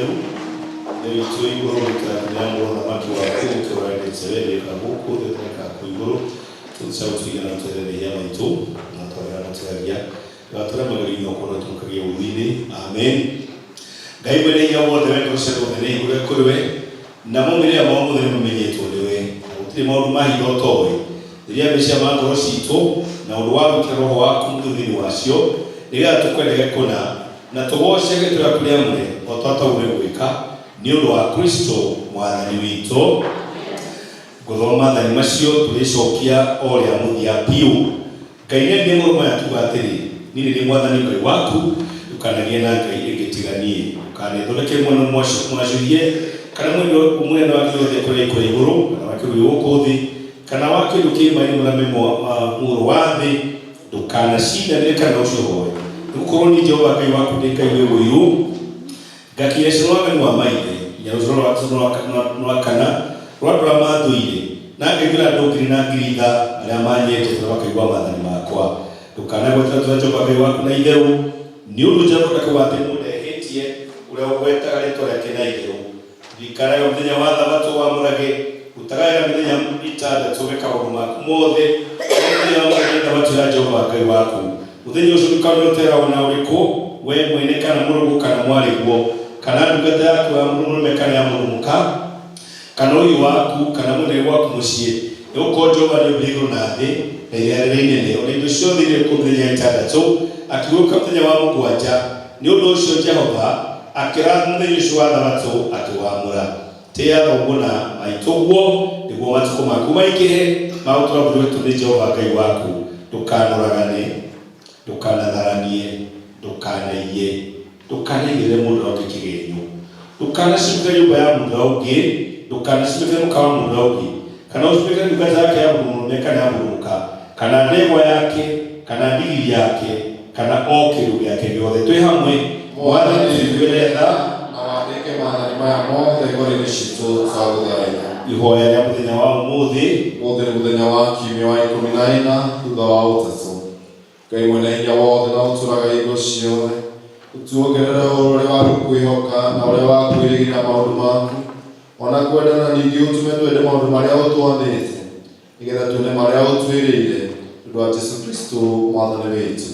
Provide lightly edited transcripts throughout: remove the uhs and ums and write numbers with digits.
Mũtheru, Ithe witũ wĩ igũrũ, gũikara kĩrĩa mũthamaki waku ũkĩũra wendete we wĩkaga gũkũ thĩ ũtekaga kũu igũrũ. Tũthiĩ gũtũigana tũtwere mehia maitũ na twarĩa matũragia ndũgatũre magerio-inĩ okorwo tũkagia ũru-inĩ. Amen. Ngai mwene hinya wothe we ngoro cia thothe nĩ igũre kũrĩ we na maumĩrĩra ma ũmũthĩ nĩ mamenyetwo nĩ we na gũtirĩ maũndũ ma hitho ũtoĩ. Rĩrĩa meciria ma ngoro citũ na ũndũ wa gwĩkĩra roho waku mũtheru thĩinĩ wacio nĩgetha tũkwendage kũna na tũgooce rĩĩtwa rĩaku rĩamũre o ta ũrĩa gwĩka nĩ ũndũ wa Kristo mwathani witũ. Ngũthoma maathani macio tũrĩcokia o rĩa mũthia biũ. Ngai nĩaririe mũromo ũyũ akiuga atĩrĩ, Niĩ nĩ niĩ Mwathani Ngai waku, ndũkanagĩe na ngai ĩngĩ tiga niĩ. Ndũkanethondekere mũhianano mwacũhie, kana mũhianano wa kĩndũ gĩothe kũrĩa kũrĩa igũrũ, kana wa kĩndũ gĩ gũkũ thĩ, kana wa kĩndũ kĩ maĩ-inĩ marĩa me mũhuro wa thĩ. Ndũkanacindanĩre kana ũcihoe, nĩgũkorwo niĩ Jehova Ngai waku ndĩ Ngai wĩ ũiru. Ngakinya rũciaro rwa ng'ani wa maithe, nginya rũciaro rwa kana rwa andũ arĩa maathũire, na ngaiguĩra andũ ngiri na ngiri tha arĩa manyendete na makaigua maathani makwa. Ndũkanagwete rĩĩtwa rĩa Jehova Ngai waku na itherũ, nĩ ũndũ Jehova ndakiuga atĩ mũndũ ehĩtie ũrĩa ũgwetaga rĩĩtwa rĩake na itherũ. Ririkanaga mũthenya wa Thabatũ wamũrage, rutaga wĩra mĩthenya ĩtandatũ, wĩka maũndũ maku mothe, no mũthenya wa mũgwanja nĩ Thabatũ ya Jehova Ngai waku. Mũthenya ũcio ndũkanarute wĩra o na ũrĩkũ, wee mwene kana mũrũguo kana mwarĩguo, kana ndungata yaku ya mũndũ mũrũme kana ya mũndũ mũka, kana ũhiũ waku, kana mũnene gwaku mũciĩ, nĩgũkorwo Jehova nĩombire igũrũ na thĩ, na iria rĩrĩa inene, o na indo ciothe iria irĩ kuo mĩthenya ĩtandatũ, akĩhurũka mũthenya wa mũgwanja. Nĩ ũndũ ũcio Jehova akĩrathima mũthenya ũcio wa Thabatũ, akĩwamũra. Tĩĩa thoguo na maitũguo, nĩguo matukũ maku maingĩhe ma gũtũũra bũrũri ũrĩa ũtuĩtwo nĩ Jehova Ngai waku. Ndũkanoragane, ndũkanatharanie, ndũkanaiye, ndũkanaigĩrĩre mũndũ ũrĩa ũngĩ kĩgeenyo, ndũkanacumĩkĩre nyũmba ya mũndũ ũrĩa ũngĩ, ndũkanacumĩkĩre mũka wa mũndũ ũrĩa ũngĩ, kana ũcumĩkĩre ndungata yake ya mũndũ mũrũme kana ya mũndũ mũka, kana ndegwa yake, kana ndigiri yake, kana o kĩndũ gĩake gĩothe. Twĩ hamwe, Mwathani tũiguĩre tha. Na wandĩke maathani maya mothe ngoro-inĩ citũ twagũthaitha. Ihoya rĩa mũthenya wa ũmũthĩ. Ũmũthĩ nĩ mũthenya wa kiumia wa 14 thutha wa Ũtatũ. Ngai mwene hinya wothe na ũtũraga hingo ciothe, ũtuongerere ũhoro ũrĩa wa gũkwĩhoka na ũrĩa wa kwĩrĩgĩrĩra maũndũ maku, o na kwendana, ningĩ ũtũme twende maũndũ marĩa ũtwathĩte, nĩgetha tuone marĩa ũtwĩrĩire, nĩ ũndũ wa Jesu Kristo Mwathani witũ.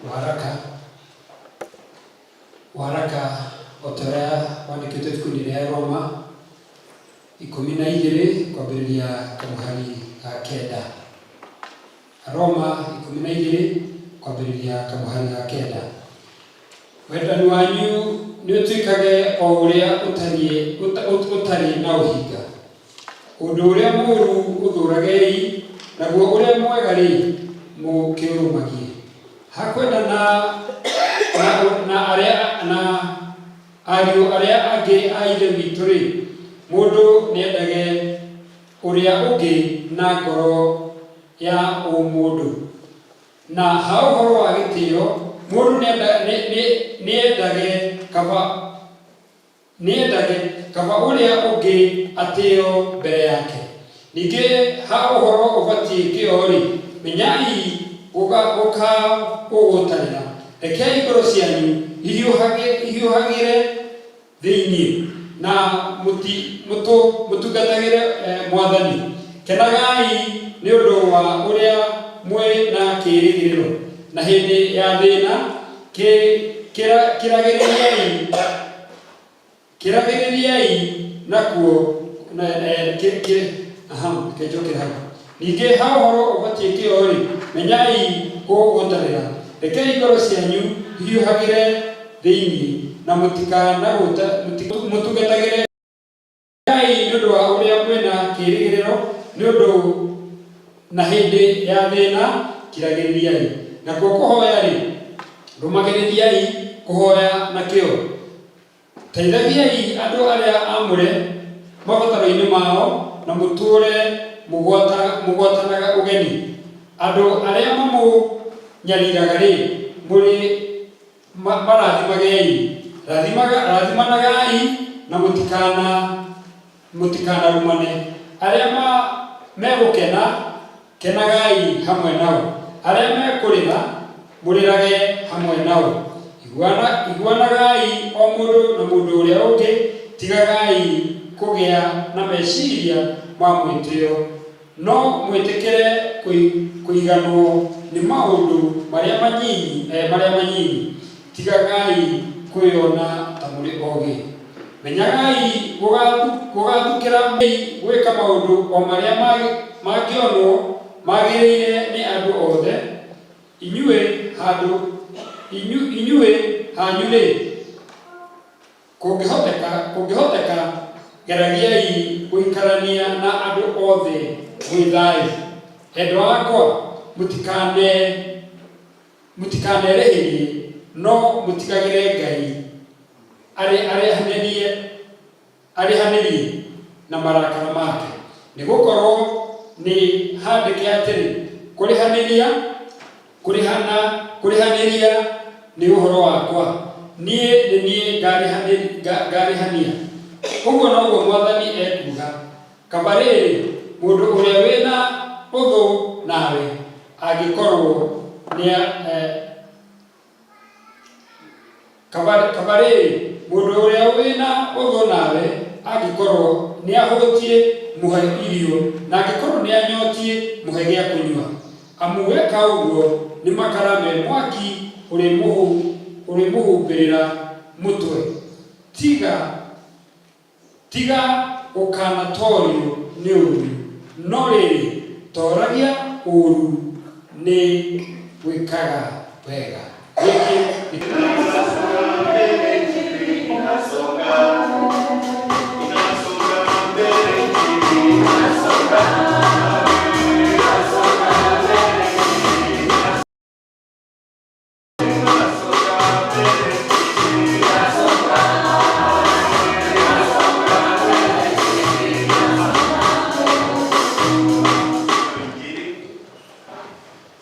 Waraka Waraka o ta ũrĩa wandĩkĩtwo ibuku-inĩ rĩa Roma 12 kwambĩrĩria kamũhari ga kenda. Roma 12 kwambĩrĩria kamũhari ga kenda. Wendani wanyu nĩũtuĩkage o ũrĩa ũtariĩ ũtarĩ na ũhinga. Ũndũ ũrĩa mũũru ũthũũragei, naguo ũrĩa mwega-rĩ, mũkĩũrũmagie. Ha kwendana na, na, arĩa, na ariũ arĩa angĩ a Ithe witũ-rĩ, mũndũ nĩendage ũrĩa ũngĩ na ngoro ya ũmũndũ. Na ha ũhoro wa gĩtĩo, mũndũ nĩendage kaba Nĩendage kaba ũrĩa ũngĩ atĩo mbere yake. Ningĩ ha ũhoro ũbatiĩ kĩyo-rĩ, menyai gũkaũgũtarĩra. Rekei ngoro cianyu ihiũhagĩre thĩinĩ, na mũtungatagĩre Mwathani. Kenagai nĩ ũndũ wa ũrĩa mwĩ na kĩĩrĩgĩrĩro, na hĩndĩ ya thĩna kiragĩrĩriai kiragĩrĩriai nakuo na, eh, kĩ, kĩ, aha, reke njokere hau. Ningĩ ha ũhoro ũbatiĩ kĩyo-rĩ, menyai kũgũtarĩra. Rekei ngoro cianyu ihiũhagĩre thĩinĩ, na mũtikanagũta mũtungatagĩre Ngai nĩ ũndũ wa ũrĩa mwĩ na kĩĩrĩgĩrĩro, nĩ ũndũ na hĩndĩ ya thĩna kiragĩrĩriai. Nakuo kũhoya-rĩ, rũmagĩrĩriai kũhoya na kĩyo. Teithagiai andũ arĩa aamũre mabataro-inĩ mao, na mũtũũre mũgwatanaga ũgeni. Andũ arĩa mamũnyariraga-rĩ, mũrĩ Marathimagei, rathimanagai na mũtikanarumane. Arĩa megũkena, Kenagai hamwe nao. Arĩa mekũrĩra, mũrĩrage hamwe nao. Iguanagai o mũndũ na mũndũ ũrĩa ũngĩ, tigagai kũgĩa na meciria ma mwĩtĩo, no mwĩtĩkĩre kũiganwo nĩ maũndũ marĩa manyinyi. Tigagai kwĩona ta mũrĩ ogĩ. Menyagai gũgathukĩra gwĩka maũndũ o marĩa mangĩonwo magĩrĩire nĩ andũ othe. Inyuĩ hanyu-rĩ, kũngĩhoteka geragiai gũikarania na andũ othe mwĩ thayũ. Endwa akwa, mũtikanerĩhĩrie, no mũtigagĩre Ngai arĩhanĩrie na marakara make. Nĩgũkorwo nĩ handĩke atĩrĩ, kũrĩhanĩria nĩ ũhoro wakwa, niĩ nĩ niĩ ngarĩhania. Ũguo noguo Mwathani ekuuga. Kaba rĩrĩ, mũndũ ũrĩa wĩna ũthũ nawe angĩkorwo kaba rĩrĩ, mũndũ ũrĩa wĩna ũthũ nawe angĩkorwo nĩahũtiĩ, mũhe irio, na angĩkorwo nĩanyotiĩ, mũhe gĩa kũnyua. Amu weka ũguo nĩ makara me mwaki ũrĩmũhumbĩrĩra mũtwe. Tiga gũkanatoorio nĩ ũũru, no rĩrĩ, tooragia ũũru nĩ gwĩkaga wega. Gĩkĩ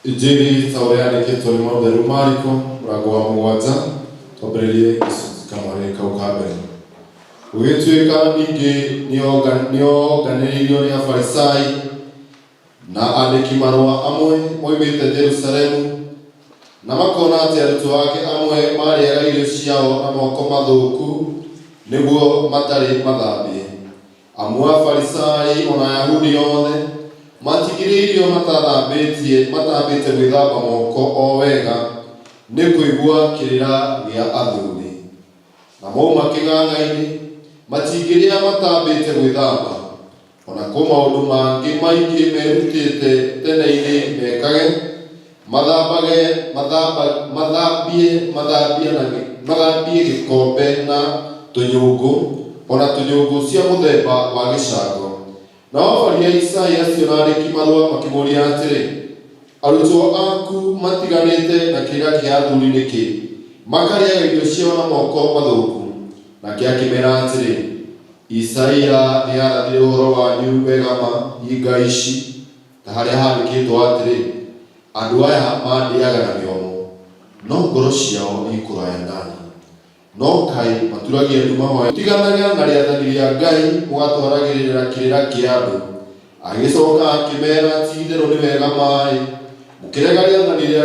Injiri ta ũrĩa yandĩkĩtwo nĩ Mũtheru Mariko mũrango wa 7 twambĩrĩrie gĩcunjĩ kamwe kau ka mbere. Gũgĩtuĩka ningĩ nĩonganĩrĩirio nĩ Afarisai na andĩki marũa amwe moimĩte Jerusalemu, na makona atĩ arutwo ake amwe marĩaga irio ciao na moko mathũku nĩguo matarĩ mathambie. Amu Afarisai ona Ayahudi othe matigirĩirio matambĩte gwĩthamba moko o wega nĩ kũigua kĩrĩra gĩa athuri. Na mauma kĩganga-inĩ matingĩrĩa matambĩte gwĩthamba, ona kũ maũndũ mangĩ maingĩ merutĩte tene-inĩ mekage, mathambie gĩkombe na tũnyũngũ, ona tũnyũngũ cia mũthemba wa gĩcango. Nao Afarisai acio na andĩki marũa makĩmũũria atĩrĩ, arutwo aku matiganĩte na kĩrĩra kĩa athuri nĩkĩ, makarĩaga irio ciao na moko mathũku? Nake akĩmeera atĩrĩ, Isaia nĩarathire ũhoro wanyu wega ma hinga ici, ta harĩa handĩkĩtwo atĩrĩ, andũ aya mandĩaga na mĩomo, no ngoro ciao ikũraya nani. No kaĩ maturagia ndu mahoya tiganaga na rĩathani rĩa Ngai mũgatwaragĩrĩra kĩrĩra kĩa andũ. Agĩcoka akĩmeera, ti itherũ nĩ wega maĩ mũkĩrega rĩathani rĩa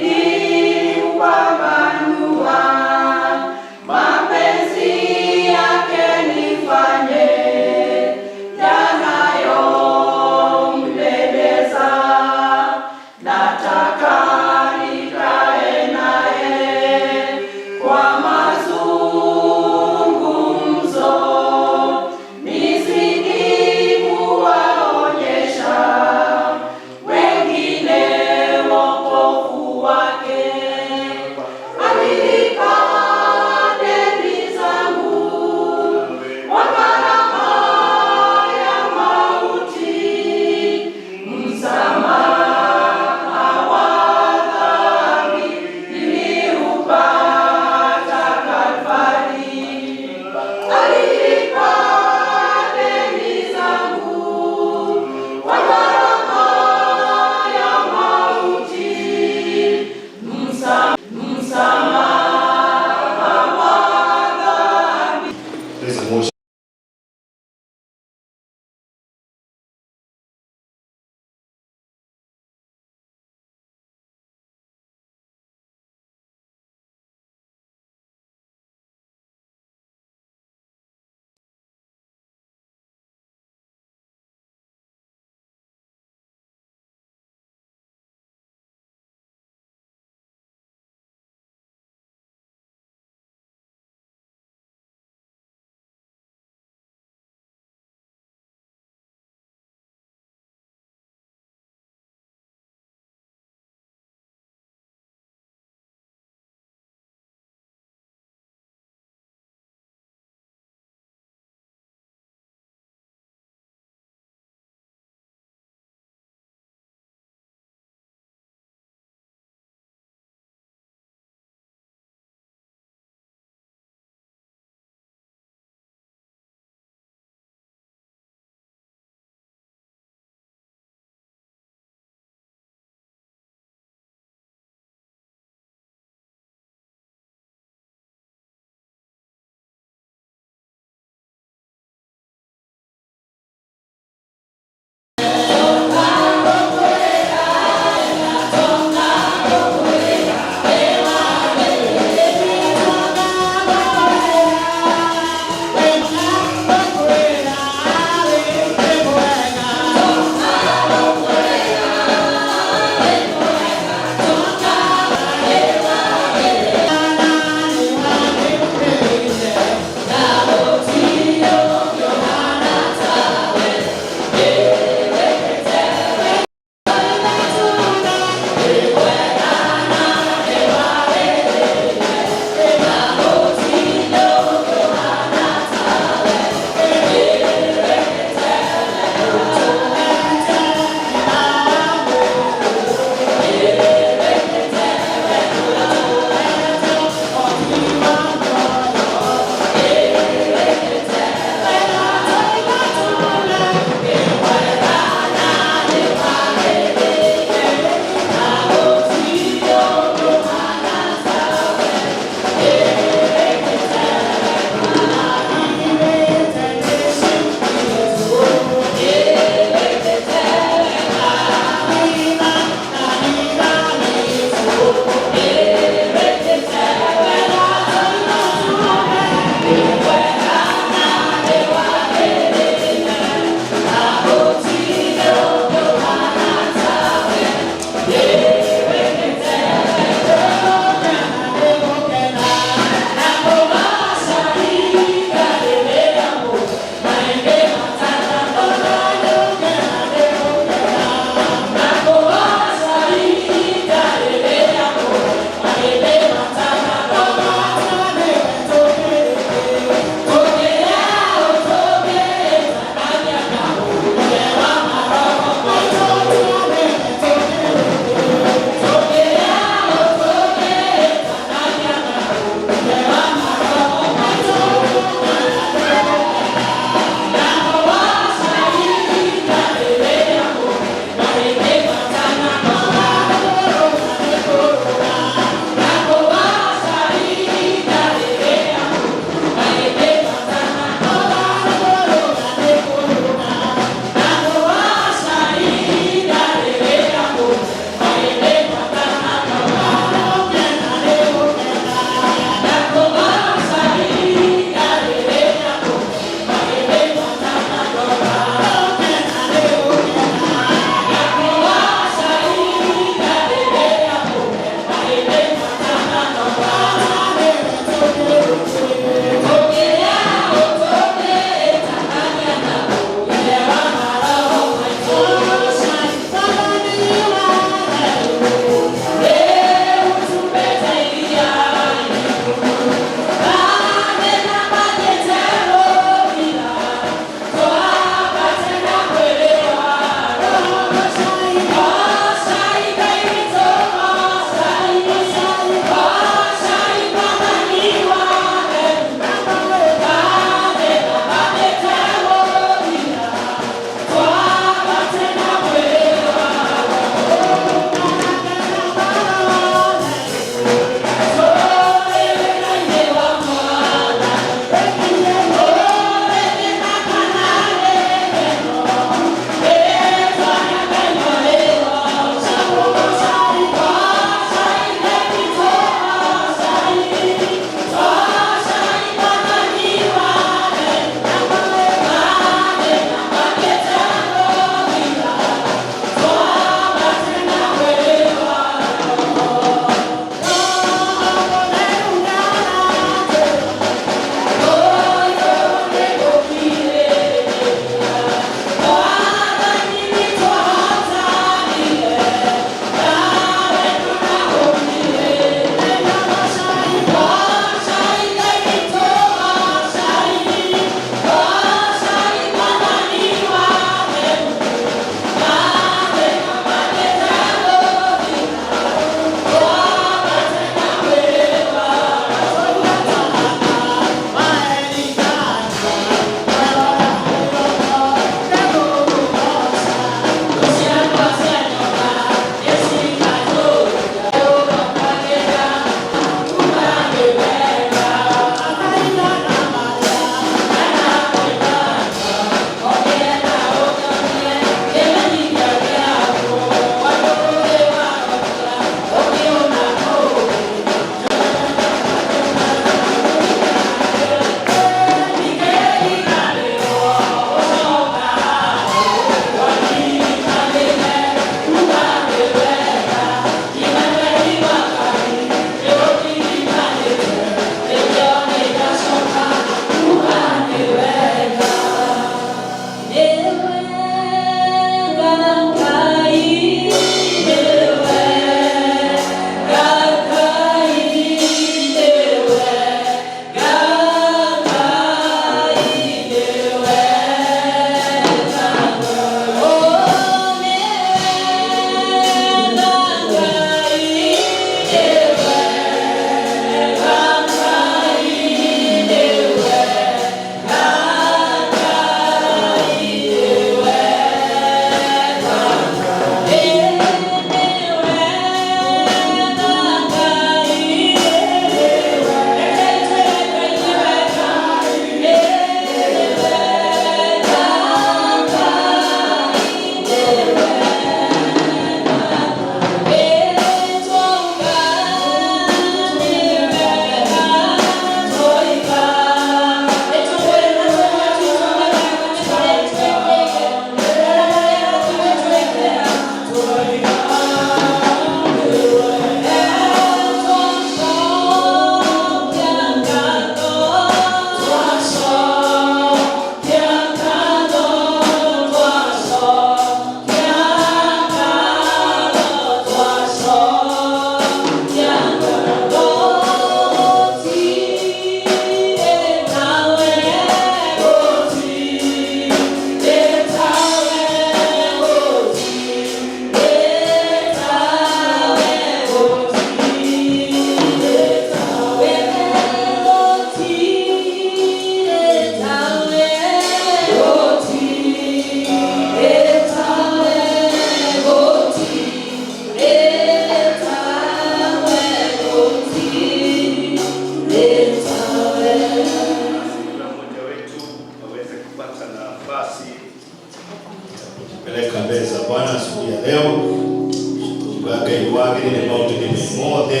Tuga Ngai wagĩrĩire maũndũ-inĩ mothe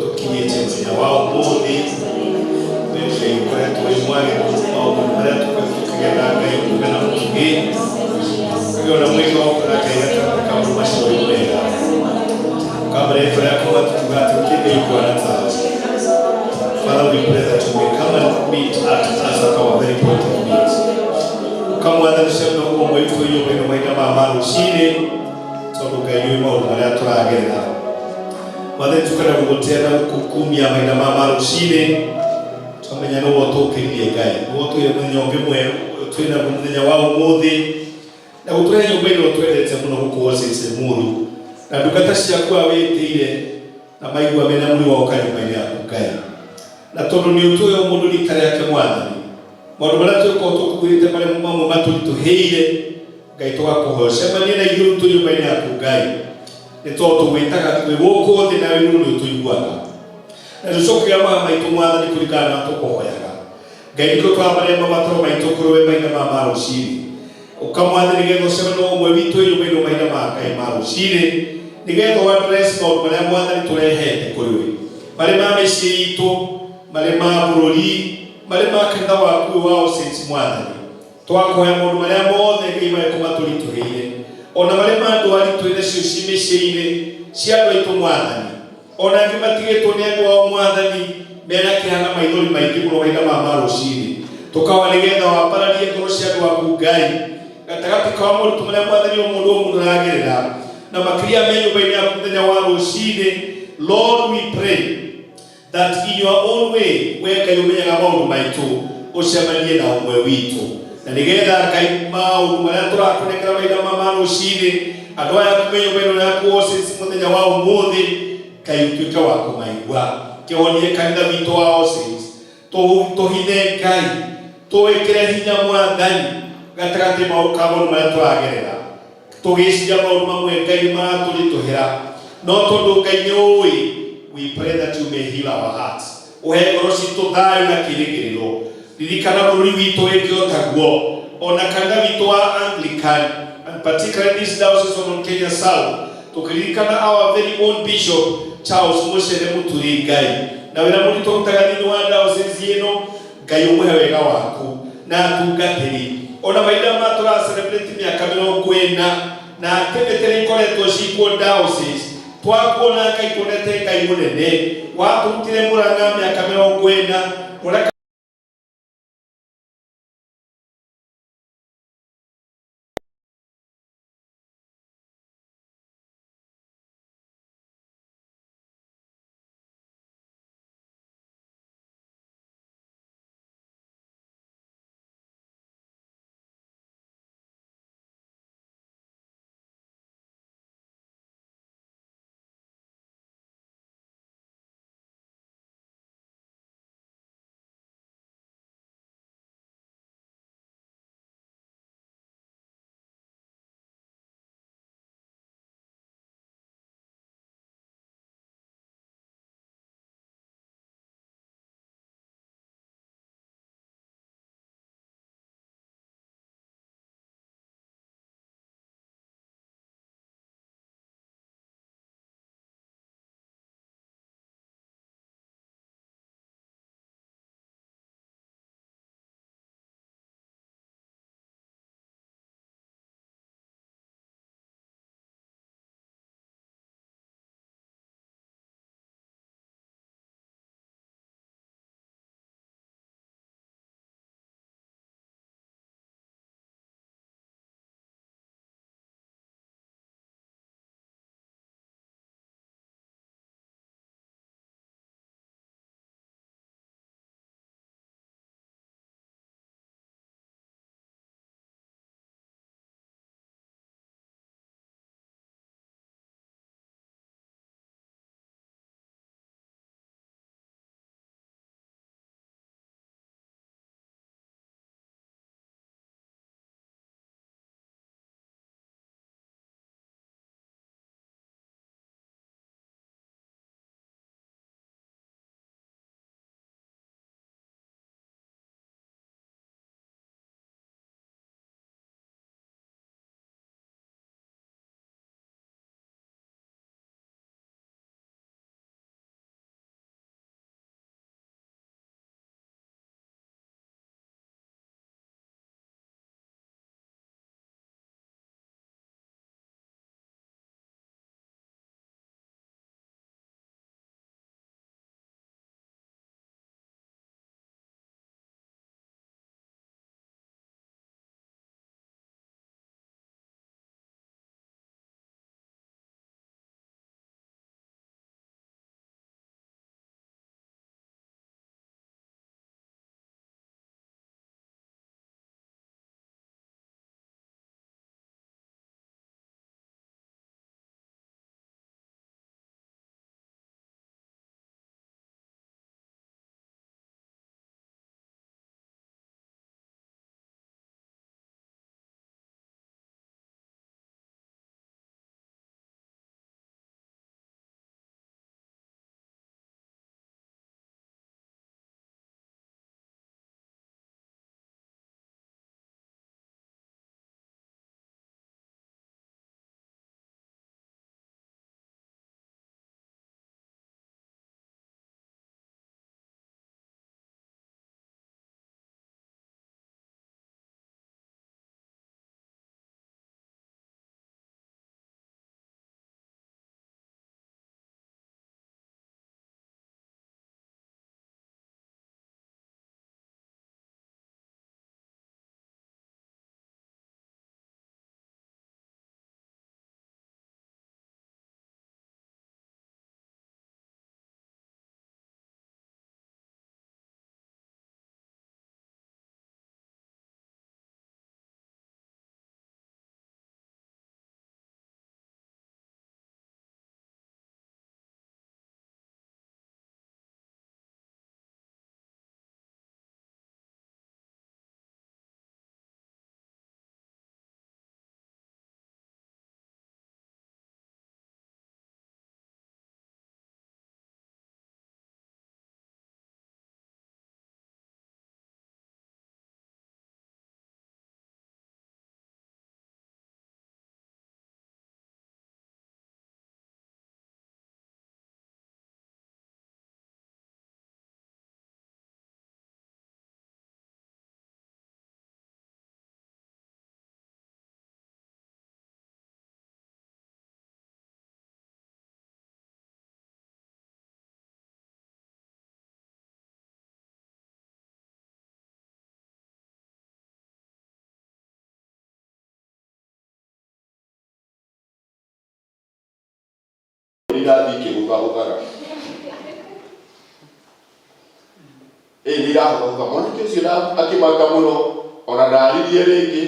tũkinyĩtie mũthenya wa ũmũthĩ. We Ngai ũkoretwo wĩ mwagĩrĩru maũndũ marĩa tũkoretwo tũkĩgerera Ngai ũkĩgĩa na mũtugĩ ũkĩgĩa na mwĩka wa ũkora Ngai gatagatĩ ka maũndũ macio wĩ mwega. Kambere rĩtwa rĩaku tukiuga atĩ gũtirĩ Ngai ũkũhana tawe. Father, we pray that you may come and meet at us at our very point of need. Ũkamwathanisha mũno ũmwe witũ nyũmba ĩno mahinda maya ma rũcinĩ tondũ Ngai nĩũĩ maũndũ marĩa tũragerera. Mwathani tũkenda gũgũtĩa na gũkũkumia mahinda maya ma rũcinĩ twamenya nĩwe ũtũkĩririe Ngai nĩwe ũtũire mũthenya ũngĩ mwerũ twĩ naguo mũthenya wa ũmũthĩ na gũtũrehe nyũmba ĩno twendete mũno gũkũ All Limuru na ndungata ciaku a wĩtĩire na maigua mena mũri wa ũka nyũmba-inĩ yaku Ngai na tondũ nĩ ũtũĩ o mũndũ rita rĩake Mwathani maũndũ marĩa tũgĩkorwo tũkuĩte marĩa mamwe matũritũhĩire Ngai tũgakũhoya ũcemanie na ithuĩ twĩ nyũmba-inĩ yaku Ngai nĩ tondũ tũgwĩtaga twĩ gũkũ thĩ nawe igũrũ nĩ ũtũiguaga na tũcokeria mahoya maitũ Mwathani kũringana na tũkũhoyaga Ngai nĩkĩo tũramaria mabataro maitũ kũrĩ we mahinda maya ma rũcinĩ ũkamwathani nĩgetha ũcemanie ũmwe witũ nyũmba ĩno mahinda ma Ngai ma rũcinĩ nĩgetha ũ address maũndũ marĩa Mwathani tũrehete kũrĩ we marĩ ma mĩciĩ itũ marĩ ma bũrũri marĩ ma kanitha waku wa All Saints Mwathani twakũhoya maũndũ marĩa mothe Ngai marĩkũ matũritũhĩire ona marĩ ma ndwari twĩ nacio ci mĩciĩ-inĩ cia andũ aitũ Mwathani ona angĩ matigĩtwo nĩ andũ ao Mwathani mena kĩeha na maithori maingĩ mũno mahinda maya ma rũcinĩ tũkawa nĩgetha wambararie ngoro cia andũ aku Ngai gatagatĩ ka moritũ marĩa Mwathani o mũndũ o mũndũ aragerera na makĩria me nyũmba-inĩ yaku mũthenya wa rũcinĩ. Lord, we pray that in your own way we Ngai ũmenyaga maũndũ maitũ ũcemanie na ũmwe witũ na nĩgetha Ngai maũndũ marĩa tũrakũnengera mahinda maya ma rũcinĩ andũ aya kume nyũmba ĩno yaku All Saints mũthenya wa ũmũthĩ Ngai ũtuĩke wa kũmaigua kĩhonie kanitha witũ wa All Saints tũhithe Ngai tũĩkĩre hinya Mwathani gatagatĩ ka maũndũ marĩa tũragerera tũgĩciria maũndũ mamwe Ngai maratũritũhĩra no tondũ Ngai nĩ ũĩ, we pray that you may heal our hearts ũhe ngoro citũ thayũ na kĩrĩgĩrĩro. Ririkana bũrũri witũ wĩke o taguo ona kanitha witũ wa Anglican and particularly this diocese of Mount Kenya South tũkĩririkana our very own Bishop Charles Mucere Mũturi Ngai na wĩra mũritũ ũrutaga thĩinĩ wa diocese ĩno Ngai ũmũhe wega waku na atungatĩri ona mahinda ma tũra celebrate mĩaka 40 na activity nĩ ikoretwo cikuo diocese twakuona Ngai tuonete Ngai mũnene watũrutire Mũrang'a mĩaka 40 ũreka Nĩ irathiĩ ikĩgũthagũthaga, ĩĩ, nĩ irahũthahũtha. Mwanake ũcio akĩmaka mũno, ona ndaririe rĩngĩ.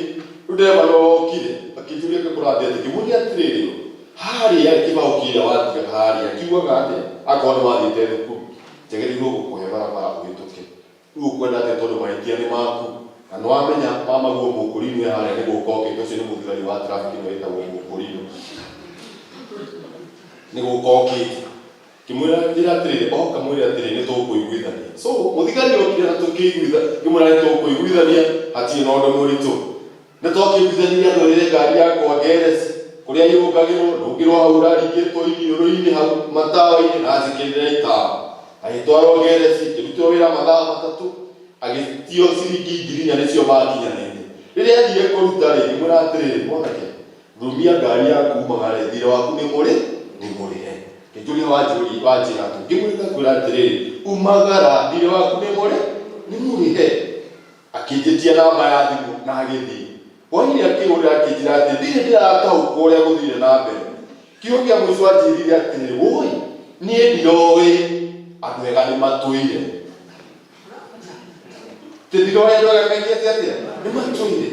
Rĩu ndereba no okire akĩnjũria kũrathiĩ atĩa. Ngĩmũria atĩrĩrĩ, harĩa kĩbaũ kĩrĩa watiga harĩa kiugaga atĩa? Akorwo nĩ wathiĩte thukuru, njagĩrĩirwo gũkũhe barabara ũhĩtũke. Rĩu ũkwenda atĩa? Tondũ mahĩtia nĩ maku na nĩ wamenya mamaguo mũkũrinũ e harĩa nĩ gũka okĩte. Ũcio nĩ mũthigari wa traffic ĩno ĩtagwo mũkũrinũ, nĩ gũka okĩte. Ngĩmwĩra njĩra atĩrĩrĩ, oka mwĩre atĩrĩ, nĩ tũkũiguithania. So mũthigari okire na tũkĩiguitha, ngĩmwĩra nĩ tũkũiguithania, hatirĩ na ũndũ mũritũ. Nĩ twakĩiguithanirie, atwarire ngari yakwa ngereci kũrĩa irũngagĩrwo, ndũngĩrwo hau ũraringĩtwo iniũrũ-inĩ hau matawa-inĩ na njĩkĩrĩre itawa. Agĩtwarwo ngereci, ngĩrutĩrwo wĩra mathaa 3, agĩtio ciringi 4,000 nĩcio makinyanĩte. Rĩrĩa athire kũruta rĩ, ngĩmwĩra atĩrĩrĩ, mwanake, rumia ngari yaku umagare, thirĩ waku nĩ mũrĩ nĩ mũrĩhe. Ngĩnjũria wanjũri wanjĩra atĩ, ngĩmwĩra ngakwĩra atĩrĩrĩ, umagara, thirĩ waku nĩ mũrĩ nĩ mũrĩhe. Akĩnjĩtia namba ya thimũ na agĩthiĩ. Hwainĩ akĩhũrĩra akĩnjĩra atĩ ndirĩ ndĩrataũkwo ũrĩa gũthire na mbere. Kiugo kĩa mũico anjĩrire atĩrĩ, woi, niĩ ndiroĩ andũ ega nĩ matũire. Ti ndiroĩ andũ ega mekĩte atĩa? Nĩ matũire.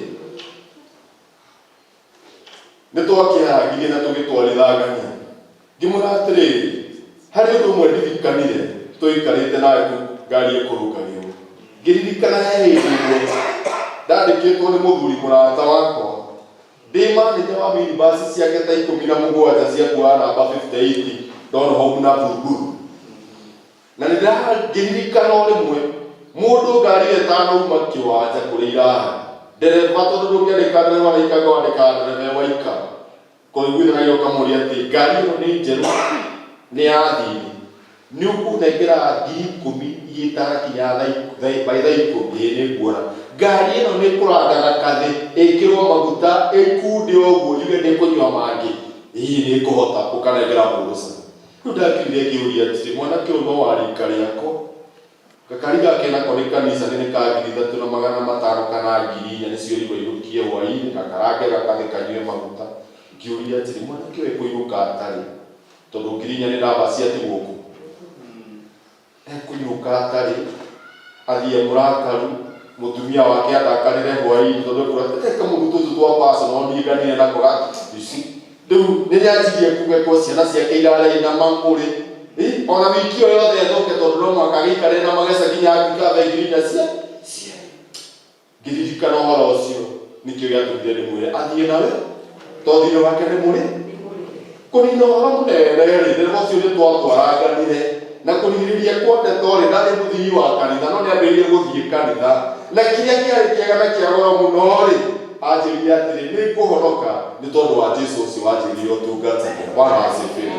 Nĩ twakĩharangirie na tũgĩtwarithangania. Ngĩmwĩra atĩrĩrĩ, harĩ ũndũ ũmwe ndirikanire tũikarĩte nawe kũu ngari ĩkũrũngagĩrwo. Ngĩririkana he hĩndĩ ĩmwe ndandĩkĩtwo nĩ mũthuri mũrata wakwa ndĩ manĩja wa minibus ciake ta 17 cia kuoya namba 58 Donholm na Buruburu. Na nĩ ndĩrangĩririkana o rĩmwe mũndũ ngari ĩyo ĩtanauma kĩwanja kũrĩa iraha ndereba, tondũ ndũngĩandĩka ndereba araikanga, wandĩkaga ndereba e waika kũiguithanagia, ũkamũria atĩ ngari ĩno nĩ njerũ, nĩ ya thiri, nĩ ũkũnengera 10,000 itanakinya by thaa 10? Ĩĩ, nĩ nguona ngari ĩno nĩ kũranga gakathĩ, ĩkĩrwo maguta, ĩkunde ũguo yuge nĩ kũnyua mangĩ, ĩĩ, nĩ ngũhota. Ũkanengera mũndũ ca. Rĩu ndakirire ngĩũria atĩrĩ, mwanake ũyũ no wa rika rĩakwa? Gakari gake nako nĩ kanisa nĩ ka 3500 kana 4,000 nĩcio rigo inũkie hwaĩ-inĩ, gakarange gakathĩ kanyue maguta. Ngĩũria atĩrĩ, mwanake ũyũ ekũinũka atarĩ? Tondũ 4,000 nĩ namba ciatigwo kũ? Ekũinũka atarĩ, athiĩ mũrakaru, mũtumia wake andakarĩre hwaĩ-inĩ tondũ ekũra tete kamũndũ tũtũ twa personal niĩ nganire nako gaka. You see? Rĩu nĩ nĩanjirie kugekwo ciana ciake irarĩa ina mang'ũrĩ. Ĩ, ona wiki ĩyo yothe ethũke tondũ no mũhaka agĩikare na mageca nginya angĩka thaa 4,000 cia cia. Ngĩririkana ũhoro ũcio, nĩkĩo gĩatũmire ndĩmwĩre athiĩ nawe, tondũ thirĩ wake nĩ mũrĩ. Kũnina ũhoro mũnene rĩ, ndereba ũcio nĩ twatwaranganire na kũrigĩrĩria kwa ndeto rĩ, ndarĩ mũthii wa kanitha no nĩambĩrĩirie gũthiĩ kanitha. Na kĩrĩa kĩarĩ kĩega na kĩa goro mũno rĩ, anjĩrire atĩrĩ, nĩ ngũhonoka nĩ tondũ wa Jesu ũcio wanjĩrire ũtungatagĩra. Bwana asifiwe.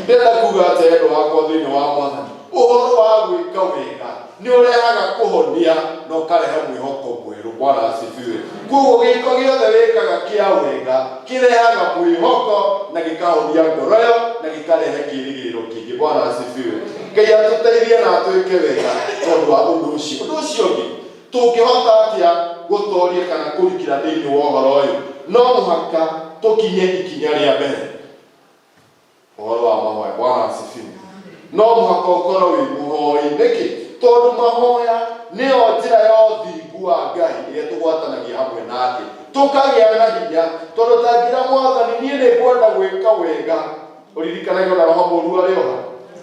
Ndĩrenda kuga atĩa, endwa akwa thĩinĩ wa Mwathani? Ũhoro wa gwĩka wega nĩ ũrehaga kũhonia na ũkarehe mwĩhoko mwerũ. Bwana asifiwe. Koguo gĩko gĩothe wĩkaga kĩa wega kĩrehaga mwĩhoko na gĩkahonia ngoro ĩyo na gĩkarehe kĩĩrĩgĩrĩro kĩngĩ. Bwana asifiwe. Ngai atũteithie na atwĩke wega tondũ wa ũndũ ũcio. Ũndũ ũcio ũngĩ, tũngĩhota atĩa gũtoria kana kũrikĩra thĩinĩ wa ũhoro ũyũ? No mũhaka tũkinye ikinya rĩa mbere, ũhoro wa mahoya. Bwana asifiwe. No mũhaka ũkorwo wĩ mũhoi. Nĩkĩ? Tondũ mahoya nĩyo njĩra ya ũthingu wa Ngai ĩrĩa tũgwatanagia hamwe nake tũkagĩa na hinya. Tondũ tangĩra Mwathani, niĩ nĩ ngwenda gwĩka wega, ũririkanage ona roho mũru arĩ oha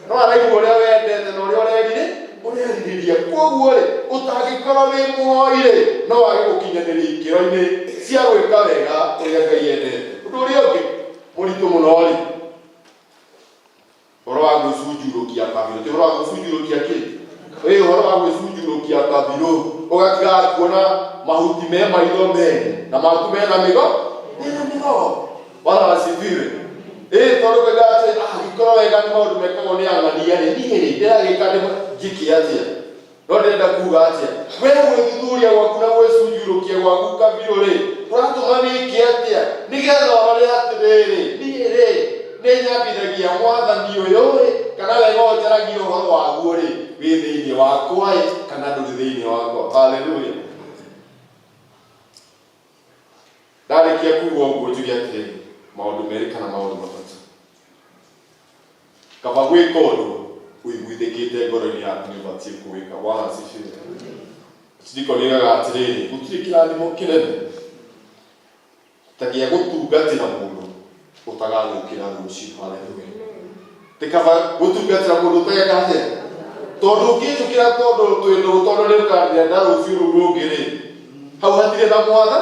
no araigua ũrĩa wendete na ũrĩa ũrerirĩ ũrerirĩria. Koguo rĩ, ũtangĩkorwo wĩ mũhoi rĩ, no wage gũkinyanĩria ikĩro-inĩ cia gwĩka wega ũrĩa Ngai endete. Ũndũ ũrĩa ũngĩ mũritũ mũno rĩ, ũhoro wa gwĩcunjurũkia kabirũ. Ti ũhoro wa gwĩcunjurũkia kĩ? Ĩ, ũhoro wa gwĩcunjurũkia kabirũ, ũgatigaga kuona mahuti me maitho mene na maku mena mĩgo mena mĩgogo. Bwana asifiwe. Ĩ, tondũ kwega atĩ angĩkorwo wega nĩ maũndũ mekagwo nĩ ang'ania rĩ, niĩ rĩ ndĩragĩka nĩ njĩke atĩa? No ndĩrenda kuga atĩa? We gwĩthuthuria gwaku na gwĩcunjurũkia gwaku kabirũ rĩ, kũratũma wĩke atĩa nĩgetha ũrore atĩrĩrĩ, niĩ rĩ nĩ nyambithagia Mwathani ũyũ rĩ, kana wega ũyũ njaragia ũhoro waguo rĩ, wĩ thĩinĩ wakwa ĩ kana ndũrĩ thĩinĩ wakwa? Haleluya. Ndarĩkia kuga ũguo, njuge atĩrĩrĩ, maũndũ merĩ kana maũndũ matatũ. Kaba gwĩka ũndũ ũiguithĩkĩte ngoro-inĩ yaku nĩ ũbatiĩ kũwĩka. Bwana asifiwe. Ciriko rĩugaga atĩrĩrĩ, gũtirĩ kĩrathimo kĩnene ta gĩa gũtungatĩra mũndũ ũtagagũkĩra rũciũ. Haleluya. Nĩ kaba gũtungatĩra mũndũ ũtageka atĩa? Tondũ ũngĩnjũkĩra tondũ twĩ ndũgũ tondũ nĩ ũkanenda rũciũ rũu rũngĩ rĩ, hau hatirĩ na mwatha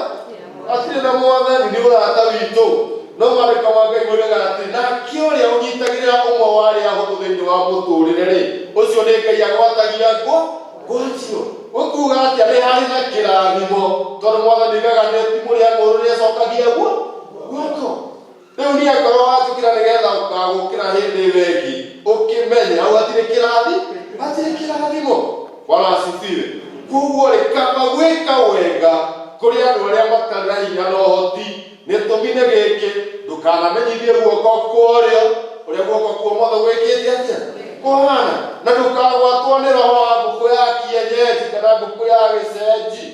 hatirĩ na mwathani nĩ ũrata witũ. No maandĩko ma Ngai moigaga atĩ nake ũrĩa ũnyitagĩrĩra ũmwe wa arĩa ahũthũ thĩinĩ wa mũtũrĩre rĩ, ũcio nĩ Ngai agwatagia ngwa ngwatio. Ũkuga atĩa? Nĩ harĩ na kĩrathimo tondũ mwathani oigaga nĩ itimũ rĩa ng'ũũrũ rĩacokagia guo guoko. Rĩu niĩ akorwo wanjũkĩra nĩgetha ũkagũkĩra hĩndĩ ĩyo ĩngĩ ũkĩmenye hau hatirĩ kĩrathi hatirĩ kĩrathimo. Bwana asifiwe. Koguo rĩ, kaba gwĩka wega kũrĩ andũ arĩa matarĩ na hinya na ũhoti. Gĩtũmi nĩ gĩkĩ, ndũkanamenyithie guoko kwa ũrĩo ũrĩa guoko kwa ũmotho gwĩkĩte atĩa kũhana, na ndũkagwatwo nĩ roho wa ngũkũ ya kienyeji kana ngũkũ ya gĩcenji.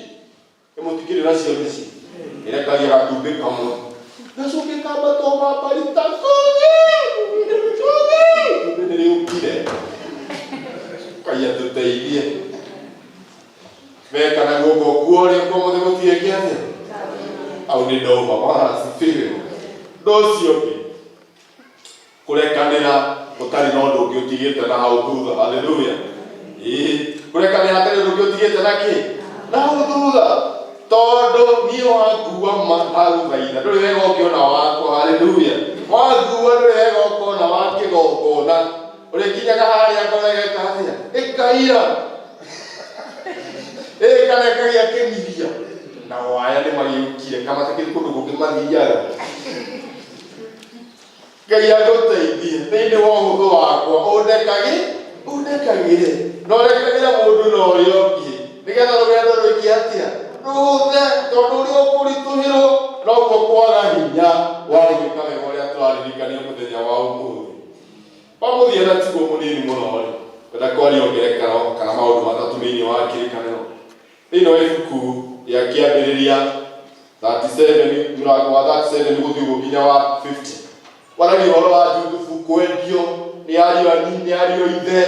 Ĩmũtikĩrĩ na cio mĩciĩ ĩrekagia gatumbĩ kamwe gacoke kambatwo mambarita kũgi kũgi itumbĩ nĩ rĩũkire. Ngai atũteithie. Meka na guoko kwa ũrĩo kwa ũmotho gũtirĩ atĩa au nĩ ndoma. Bwana asifiwe. Ũndũ ũcio ũngĩ, kũrekanĩra ũtarĩ na ũndũ ũngĩ ũtigĩte na hau thutha. Haleluya. Ĩĩ, kũrekanĩra hatarĩ ũndũ ũngĩ ũtigĩte na kĩ na hau thutha, tondũ niĩ wangua ma ndagũthaitha ndũrĩ wega ũngĩona wakwa. Haleluya. Wangua ndũrĩ wega ũkona wa kĩgongona ũrĩkinyaga harĩa ngoro ĩgeka atĩa ĩkaira ĩĩ kana ĩkagĩa kĩmiria na waya nĩ magĩũkire kamatakĩrĩ kũndũ kũngĩ mathiaga. Ngai agũteithie thĩinĩ wa ũhũthũ wakwa ũndekagĩ ũndekagĩre na ũrekagĩre mũndũ na ũrĩa ũngĩ nĩgetha rũgendo rwĩke atĩa rũhũthe, tondũ ũrĩa ũkũritũhĩrwo noguo kwaga hinya wa gwĩka wega ũrĩa tũraririkanio mũthenya wa ũmũthĩ. Wa mũthia na tiguo mũnini mũno rĩ, ngwenda kwaria ngerekano kana maũndũ matatũ thĩinĩ wa kĩrĩkanĩro. Thĩinĩ wa ibuku rĩa Kĩambĩrĩria 37, mũrango wa 37 gũthiĩ ũguo nginya wa 50, waragia ũhoro wa Juthubu kwendio nĩ ariũ a nĩ ariũ a ithe,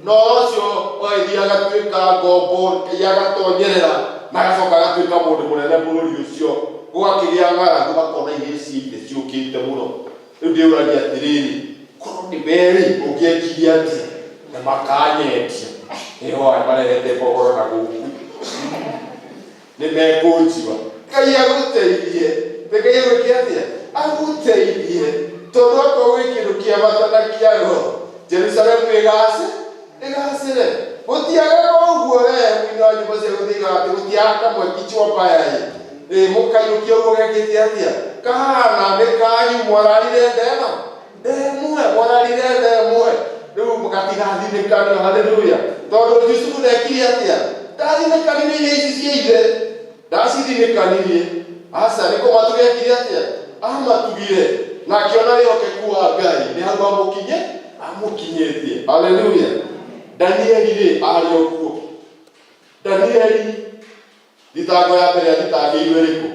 na ũhoro ũcio ũgagĩthiĩ agatuĩka ngombo, Ngai agatonyerera na agacoka agatuĩka mũndũ mũnene bũrũri ũcio. Gũgakĩgĩa ng'aragu, akona ihĩĩ cia ithe ciũkĩte mũno. Rĩu ndĩũragia atĩrĩrĩ, korwo nĩ we-rĩ, ũngĩekire atĩa? Na makanyendia. Nĩho aya marehete mbogoro na gũkũ. Nĩ mekũnjiwa. Ngai agũteithie. Nĩ Ngai agwĩke atĩa? Agũteithie. Tondũ akorwo gwĩ kĩndũ kĩa bata na kĩa goro, Jerusalemu ĩgace, ĩgacĩre. Gũtiagaga ũguo we mũini wa nyĩmbo cia gũthiiga atĩ gũtiaga kamwe kichwa mbaya ĩ. Ĩ mũkainũkia ũguo gekĩte atĩa? Kahana nĩ kanyu mwararire nda ĩno nda ĩmwe, mwararire nda ĩmwe. Rĩu gatigathinĩkanio. Haleluya. Tondũ Jusufu ndekire atĩa? Ndathinĩkanirie irio ici cia ithe. Ndacithinĩkanirie. Aca, nĩ kũmatuga ekire atĩa? Amatugire na akĩona wĩhokeku wa Ngai nĩ hau amũkinye amũkinyĩtie. Haleluya. Danieli rĩ, arĩ o kuo. Danieli thitango ya mbere athitangĩirwo ĩrĩkũ?